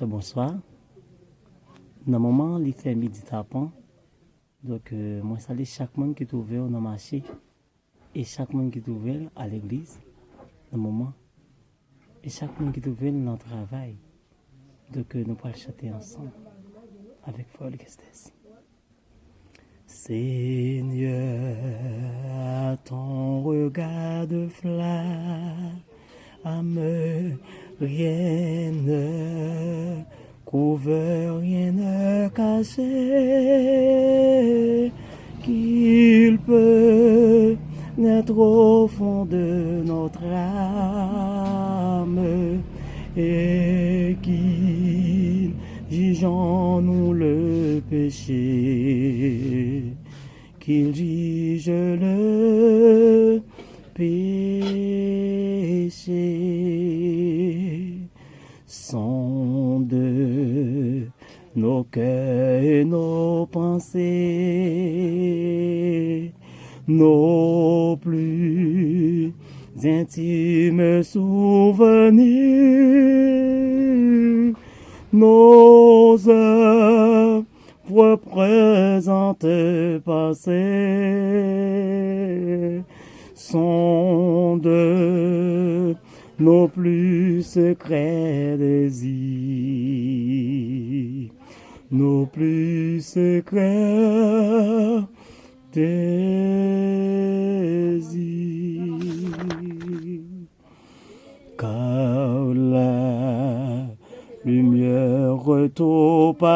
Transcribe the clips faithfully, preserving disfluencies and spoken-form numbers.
Bonswa. Nan moman an, li fè midi tapan. Donk, euh, mwen salye chak moun ki twouve w nan mache e chak moun ki twouve l a legliz nan moman e chak moun ki twouve l nan travay. Donk, euh, nou pral chante ansanm avèk frè Lucas Desi. Seigneur, ton regard de flamme, rien ne couvre, rien ne cache, qu'il peut naître au fond de notre âme et qu'il juge en nous le péché, qu'il juge le péché. Sonde nos cœurs et nos pensées, nos plus intimes souvenirs, nos œuvres présentes et passées, sonde nos plus secrets désirs, nos plus secrets désirs. Car la lumière tout paraisse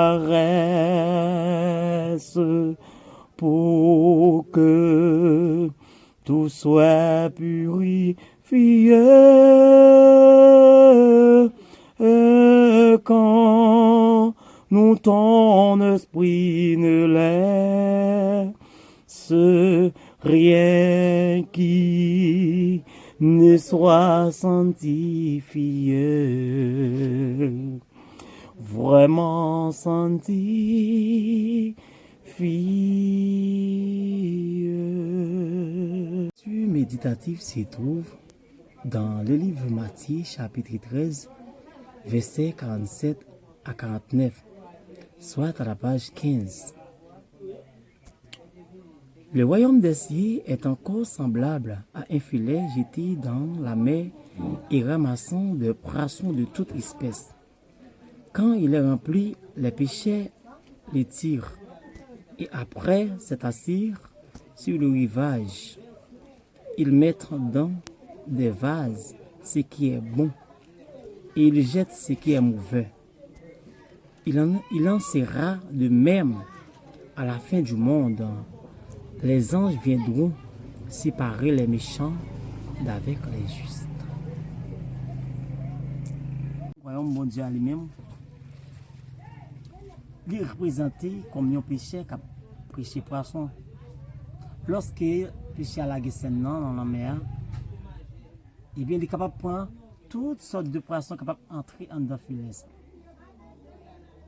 pour que tout soit purifié. Et quand nous ton esprit ne laisse rien qui ne soit sanctifié, vraiment sanctifié. Lecture méditative se trouve dans le livre Matthieu chapitre treize, versets quarante-sept à quarante-neuf, soit à la page quinze. Le royaume des cieux est encore semblable à un filet jeté dans la mer et ramassant des poissons de toute espèce. Quand il est rempli, les pêcheurs le tirent, et après s'être assis sur le rivage, ils mettent dans des vases ce qui est bon, et ils jettent ce qui est mauvais. Il en, il en sera de même à la fin du monde. Les anges viendront séparer les méchants d'avec les justes. Wayòm Bondye a li menm, li reprezante kòm yon pechè k ap pêche pwason. Lòske pechè a lage sèn nan nan lanmè a, ebyen, li kapab pran tout sòt de pwason kapab antre anndan filè sa.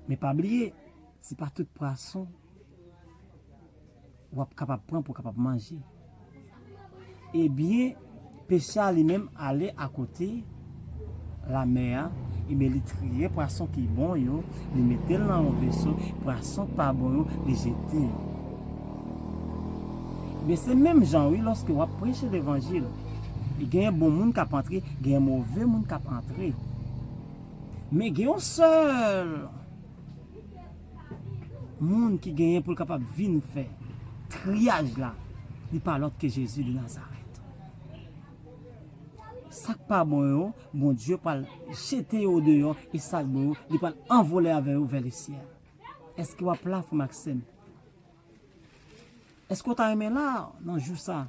Men pa bliye, se pa tout pwason w ap kapab pran pou w kapab manje. Ebyen, pechè a li menm ale akote lamè a, ebyen, li triye pwason ki bon yo, li mete l nan yon veso, pwason k pa bon yo, li jete yo. Ebyen, se menm jan, wi, lòske w ap preche levanjil, e genyen bon moun k ap antre, genyen move moun k ap antre. Men gen yon sèl moun ki genyen pou l kapab vin fè triyaj la, li pa lòt ke Jezi de Nazarèt. Sa k pa bon yo, Bondye pral jete yo deyò, e sa k bon yo, li pral anvole avè yo vè lesyèl. Èske w ap la, frè m ak sè m? Èske w ta renmen la, nan jou sa,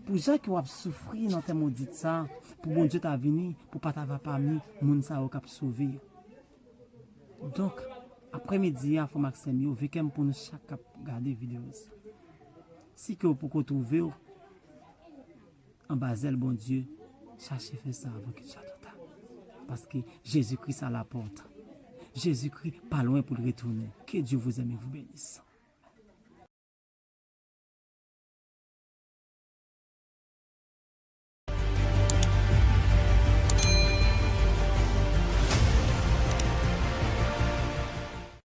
pou jan ke w ap soufri nan tè modit sa, pou Bondye ta vini, pou pa ta va pami moun sa yo k ap sove yo? Donk, aprèmidi a, frè m ak sè m yo, vle kè m pou nou chak k ap gade videyo sa. Si ke w poko twouve w anba zèl Bondye, chache fè sa avan ke sa twò ta. Paske Jezikri a la pòt. Jezikri pa lwen pou l retounen. Que Dieu vous aime et vous bénisse.